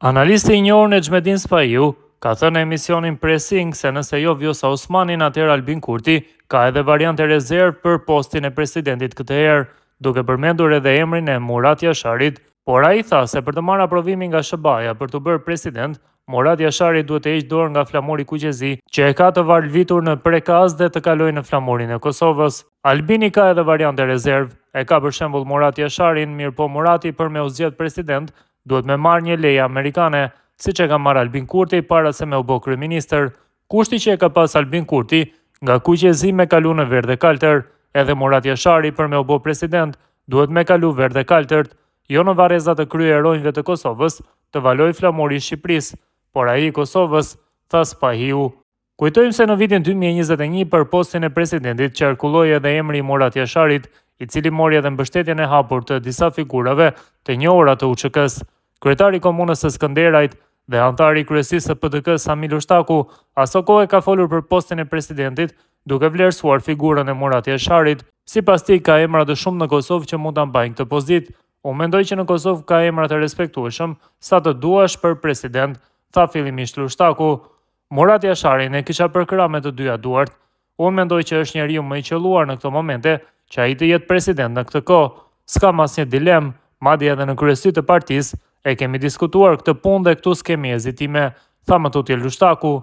Analisti i njohur Nexhmedin Spahiu ka thënë në emisionin Pressing se nëse jo Vjosa Osmanin atëherë Albin Kurti ka edhe variante rezervë për postin e presidentit këtë herë, duke përmendur edhe emrin e Murat Jasharit. Por ai tha se për të marrë aprovimin nga SHBA-ja për t'u bërë president, Murat Jashari duhet të heqë dorë nga flamuri kuqezi që e ka të valvitur në Prekaz dhe të kalojë në flamurin e Kosovës. Albini ka edhe variante rezervë, e ka për shembull Murat Jasharin, mirëpo Murati për me u zgjedh president duhet me marrë një leje amerikane, siç e ka marrë Albin Kurti para se me u bo kryeministër. Kushti që e ka pas Albin Kurti, nga kuqezi me kalu në verdhë e kaltër, edhe Murat Jashari për me u bo president duhet me kalu verdhë e kaltërt, jo në varrezat e kryeheronjve të Kosovës, të valojë flamuri i Shqipërisë, por ai i Kosovës, tha Spahiu. Kujtojmë se në vitin 2021 për postin e presidentit qarkulloi edhe emri i Murat Jasharit, i cili mori edhe mbështetjen e hapur të disa figurave të njohura të UÇK-së. Kryetari i komunës së Skënderajt dhe anëtari i kryesisë së PDK-së Sami Lushtaku asokohe ka folur për postin e presidentit, duke vlerësuar figurën e Murat Jasharit. Sipas tij, ka emra të shumtë në Kosovë që mund ta mbajnë këtë pozitë. Unë mendoj që në Kosovë ka emra të respektueshëm sa të duash për president, tha fillimisht Lushtaku. Murat Jasharin e kisha përkrah me të dyja duart. Unë mendoj që është njeriu më i qëlluar në këto momente që ai të jetë president në këtë kohë. S'kam asnjë dilemë, madje edhe në kryesi të partisë e kemi diskutuar këtë punë dhe këtu s'kemi hezitime, tha më tutje Lushtaku.